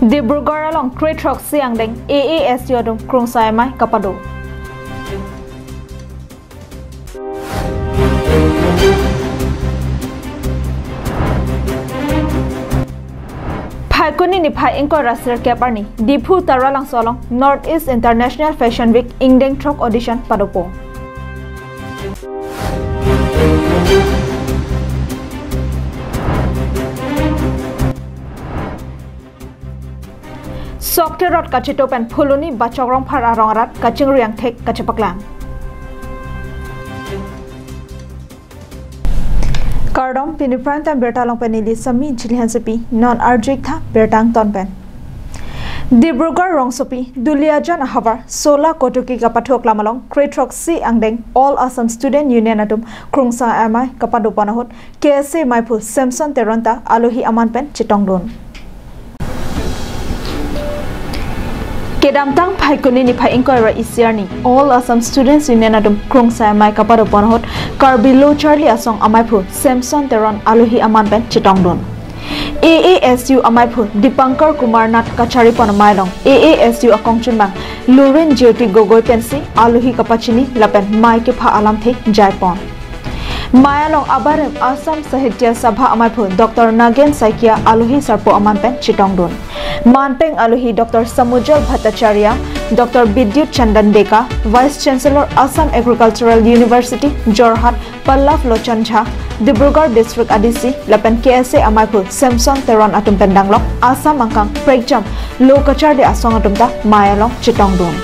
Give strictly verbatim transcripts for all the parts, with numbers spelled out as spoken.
Dibrugarh along kre throksi angdeng A A S U atum krungsai amei kapado. Phaikuni niphai ingkoi ra sirkep arni Diphu Taralangso along North East International Fashion Week ingdeng throk audition padopo. Sok kerot kachito pen Phuloni Bachok Rongphar arong arat kachingri angthek kachepaklang. Kardom, pini Prime Time birta along pen neli Sami Inchili Hansepi, non arju-ik tha birta angton pen. Dibrugarh rongsopi Duliajan ahavar Sola Kotoki kapathu aklam along kre throksi angdeng All Assam Student Union atum krungsai amei kapadopon ahut K S A amaiphu Samson Teron ta alohi aman pen chetongdun. Kedamtang Phaikuni niphai ingkoi ra isi arni All Assam Students Union atum krungsai amei kapadopon ahut Karbi Lo Charli Asong amaiphu Samson Teron alohi aman pen chetongdun. A A S U amaiphu Dipankar Kumar Nath kacharipon amei along A A S U akongchunbang Lurin Jyoti Gogoi pensi alohi kapachini lapen mei kepha alamthe jaipon. Mei along abarim Assam Sahitya Sabha amaiphu Doctor Nagen Saikia alohi sarpo aman pen chetongdun. Manpeng alohi Doctor Samujal Bhattacharya, Doctor Bidyut Chandan Deka, Vice Chancellor Assam Agricultural University, Jorhat, Pallav Lochan Jha, Dibrugarh District A D C, lapen K S A amaiphu Samson Teron atum pen danglok Assam angkang prekjam lo kacharli asong atum ta mei along chetongdun.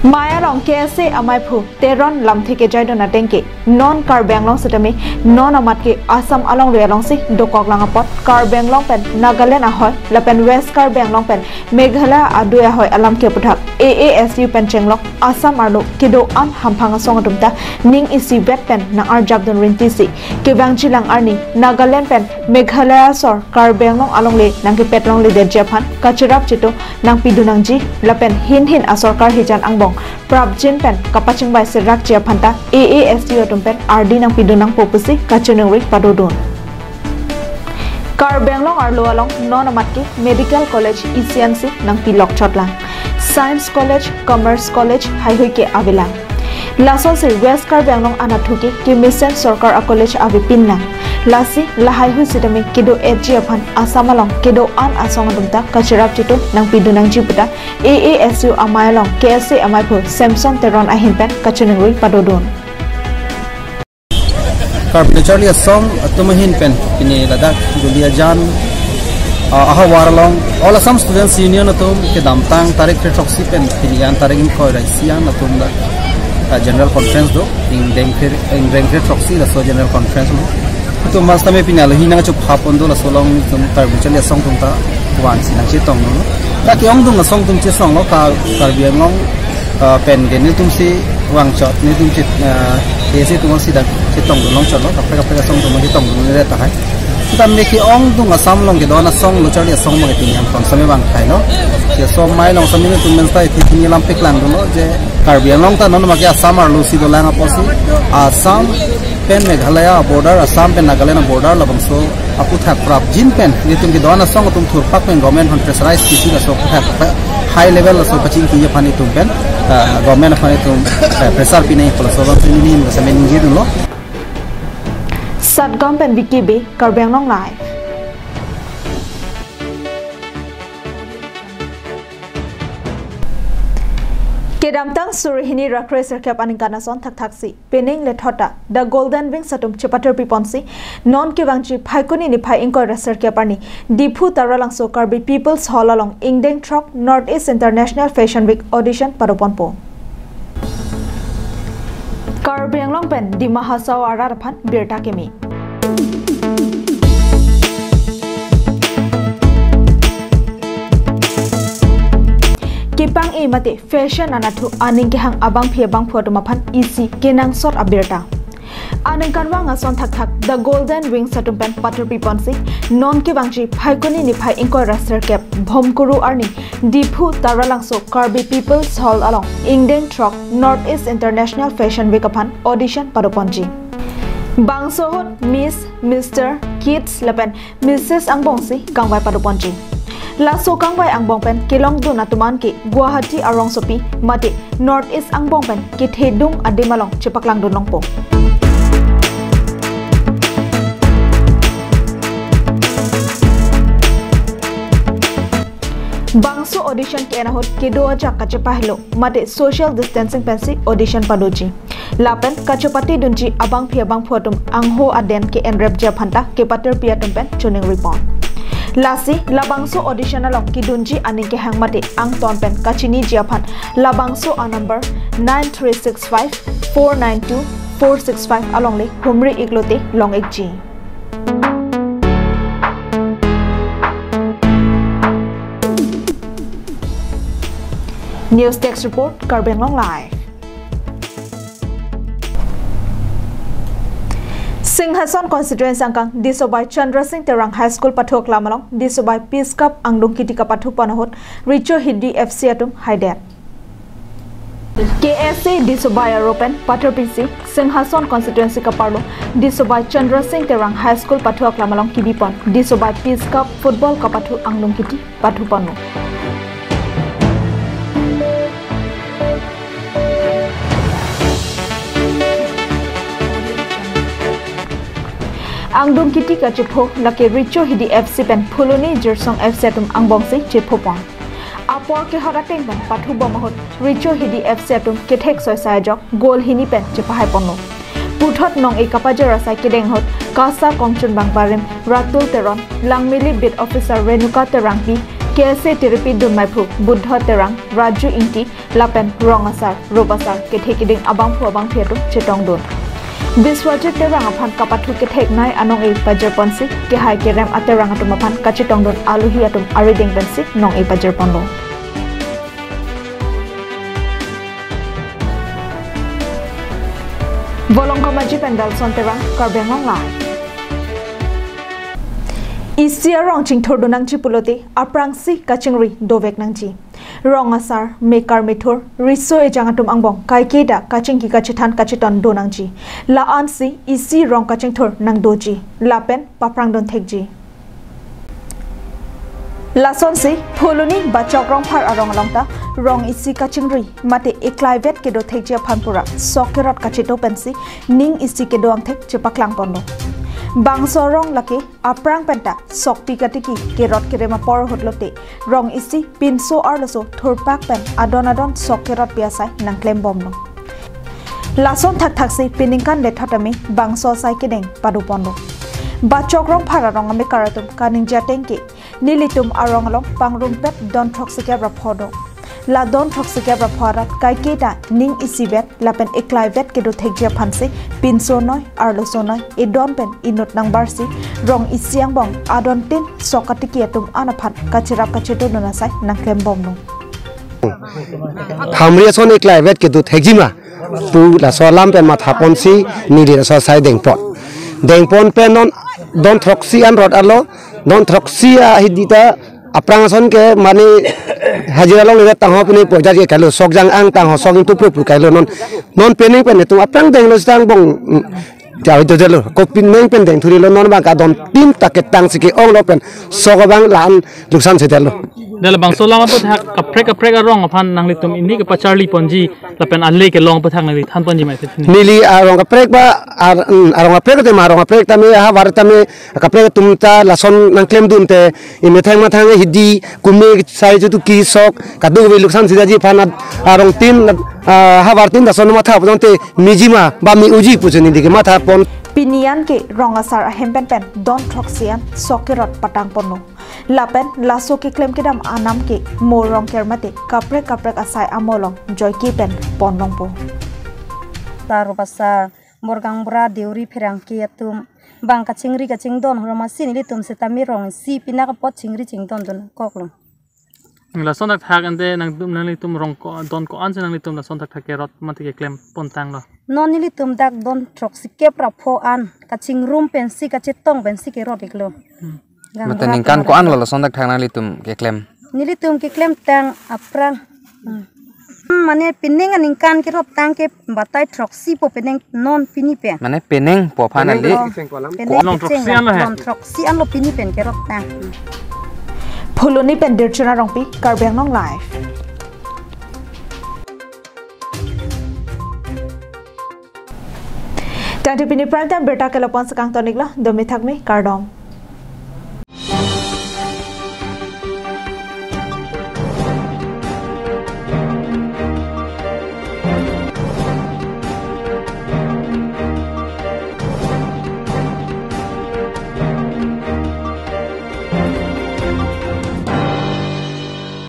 Mei along K S A amaiphu Teron lamthe kejaidun ateng ke non Karbi Anglong setame non amat ke Assam alongle alongsi dokoklang apot Karbi Anglong pen Nagaland ahoi lapen West Karbi Anglong pen Meghalaya adui ahoi alam ke aputhak A A S U pen chenglok Assam arlo kedo-an hamphang asong atum ta ning isivet pen nang-arjapdun rintisi kevangjilang arni Nagaland pen Meghalaya asor Karbi Anglong alongle nangkepet longledetji aphan kacherap chitu nangpidun nangji lapen hin hin asorkar hijan angbong prapjin pen kapachingbai serakji aphan ta A A S U atum pen ardi nangpidun nangpo pusi kachiningri padodun. Karbi Anglong arlo along non amat ke Medical College isi ansi nangpilokchotlang. Science College, Commerce College haihui ke avelang. Lasonsi West Karbi Anglong anatthu ke kemesen sorkar a-college avepinlang. Lasi lahaihui sitame kedo-etji aphan Assam along kedo-an asong atum ta kacherap chitu nangpidun nangji puta A A S U amei along K S A amaiphu Samson Teron ahin pen kachiningri padodun. Karbi Lo Charli Asong atum ahin pen pini ladak Duliajan, ah, ahavar along All Assam Students Union atum kedamtang tarik kre throksi pen pini an tarik ingkoi ra isi an atum dak, ah, general conference do, ingdeng kre, ingdeng kre throksi laso general conference lo. Itum mas tame pini alohi nangchupha pon do laso along itum Karbi Lo Charli Asong atum ta vangsi nangchetongdun. Ta ke-ongdung asong atum chesonglo, Kar-, Karbi Anglong, ah, pen ke netumsi vangchot, netum che, ah, K S A atum si dak chetongdun longchotlo, kaprek kaprek asong atum chetongdunre tahai. Sitame ke-ongdung Assam along kedo-an asong Lo Charli Asong abang ke pini an konsame vangthailo. Laso amei along sitame netum menstai phi pini lam paklangdunlo je Karbi Anglong ta non amat ke Assam arlo si dolang apotsi Assam pen Meghalaya border, Assam pen Nagaland border labangso aputhak prapjin pen netum kedo-an asong atum thurpak pen government aphan pressurize kisi laso aputhak high level laso pachingkiji aphan itum pen, ah, government aphan itum, eh, pressure pinangji pu laso abang si neli laso amen ningjedunlo. Satgaon pen Vicky Bey, Karbi Anglong Live. Kedamtang suri hini ra kre sirkep aningkan ason thakthaksi pening lethot ta The Golden Wings atum chepathurpi ponsi non kevangji Phaikuni niphai ingkoi ra sirkep arni Diphu Taralangso Karbi People's Hall along ingdeng throk North East International Fashion Week audition padoponpo. Karbi Anglong pen Dima Hasao arat aphan birta keme. Kepang-e mate fashion anatthu aning kehang abangphi abangphu atum aphan isi kenangsot abirta. Aningkanvang ason thakthak The Golden Wings atum pen paturpi ponsi, non kevangji Phaikuni niphai ingkoi ra sirkep Bhomkuru arni Diphu Taralangso Karbi People's Hall along ingdeng throk North East International Fashion Week aphan audition pado ponji. Bangso ahut Miss, Mister, Kids lapen Missus angbongsi kangvai pado ponji. Laso kangvai angbong pen kelongdun atum an ke Guwahati arongsopi mate North East angbong pen kethedung adim along chepaklangdun longpo. Bangso audition ke-en ahut kedo ajak kachepahelo mate social distancing pensi audition padoji. Lapen kachepatedunji abangpi abangphu atum angho aden ke-enrepji aphanta kepaturpi atum pen choningri pon. Lasi labangso audition along kedunji aning kehang mate angton pen kachiniji aphan labangso a-number nine three six five four nine two four six five alongle humri iklote long ikji. News Desk Report, Karbi Anglong Live. Singhason constituency angkang Disobai Chandra Singh Terang High School pathu aklam along Disobai Peace Cup angdung kiti kapathu pon ahut Richo Hidi F C atum haidet. K S A Disobai aro pen paturpisi Singhason constituency kaparlo Disobai Chandra Singh Terang High School pathu aklam along kebi pon Disobai Peace Cup football kapathu angdung kiti pathu ponlo. Angdung kiti kachepho lake Richo Hidi F C pen Phuloni Jirsong F C atum angbongsi chepho pon. Apor kehot ateng pen pathu bom ahut Richo Hidi F C atum kethek soisai ajok goal hini pen chepahai ponlo. Puthot nong-e kapajer asai kedeng ahut KASA kongchunbang barim Ratul Teron, Langmili Beat Officer Renuka Terangpi, K S A tiripi dunmaiphu Buddha Terang, Raju Ingti lapen rong asar, rup asar, kethe keding abangphu abangphi atum chetongdun. Biswajit Terang aphan kapathu kethek nei anong-e pajir ponsi kehai kerem aterang atum aphan kachetongdun aluhi atum arideng pensi nong-e pajir ponlo. Volongkom Aji pen Dalson Terang, Karbi Anglong Live. Isi arong chingthurdun nangji pulote aphrangsi kachingri dovek nangji. Rong asar, mekar methur, riso ejang atum angbong kaiketa kachingki kachethan kachetondun nangji. La-ansi isi rong kachingthur nangdoji lapen paphrangdun thekji. Lasonsi Phuloni Bachok Rongphar arong along ta rong isi kachingri mate eklaivet kedo thekji aphan pura sok kerot kacheto pensi ning isi kedo angthek chepaklang ponlo. Bangso arong lake aphrang penta sokpi katiki kerot kerem apor ahut lote rong isi pinso arloso thurpak pen adon adon sok kerot pi asai nangklem bomlo. Lason thakthaksi peningkan lethot tame bangso asai kedeng pado ponlo. Bachok Rongphar arong amekar atum kaningje ateng ke nelitum arong along pangrumpet don throksikep ra pho do. La don throksikep ra pho arat kaiketa ning isivet lapen eklaivet kedo thekji aphansi pinso noi arloso noi edon pen inut nangbarsi rong isi angbong adon tin sok katiki atum an aphan kacherap kachetondun asai nangklem bomlo. Hamri ason eklaivet kedo thekji ma pu laso alam pen matha ponsi neli laso asai dengpon. Dengpon pen non don throksi an rot arlo, don throksi ahidi ta aphrang ason ke mane hajira longledet tangho pine pojar ke kailo, sok jang ang tangho sok ingtu pru pru kailo non. Non pening pen netum aphrang denglo sitang bong, mm, jawi dodelo. Ko pening pen dengthurilo non bang kadon tin ta ketangsi ke-onglo pen sok abang la-an luksan sedetlo. Dala bangso alam aputhak kaprek kaprek arong aphan nanglitum ini kepacharli ponji lapen ale kelong aputhak nangli than ponji mai sini. Neli arong kaprek ba ar, mm, arong kaprek te ma arong kaprek tame havar tame kaprek atum ta lason nangklemdun te imethang mathang hidi kume sai chutu ki sok kadokave luksan sedaji aphan arong tin, ah, havar tin lason matha pon te miji ma ba me-oji pusi neli kematha pon. Pini an ke rong asar ahem pen pen don throksi an sok kerot patang ponlo. Lapen laso keklem kedam anam ke mo rong ker mate kaprek kaprek asai amo along joike pen pon longpo. Sar pasar, bor gaonbura, deuri, pherangke atum bang kachingri kachingdon horma si nelitum sitame rong isi pinak apot chingri chingdondun koklo. Lason thakthak ante nangtum, nanglitum rong ko, don ko-an si nanglitum lason thakthak kerot mate keklem pontanglo? Non nelitum dak don throksi kep ra pho an kachingrum pensi kachetong pensi kerot iklo. Hmm. Gang Mate rat ningkan nang ko-an lo lason thakthak nanglitum keklem? Nelitum keklemtang aphrang. Hmm. Hmm, mane pining aningkan kerot tang ke batai throksi po pining non pini pen. Mane pining po aphan Pining ali? Oh, kecheng kolam. Pining Kolam kecheng throksi an lo he. Kolam throksi an lo pini pen kerot tang. Phuloni pen Dirchona Rongpi, Karbi Anglong Live. Tangte pini prime time birta ke lapu-an si kangton iklo, domi thakmi, kardom.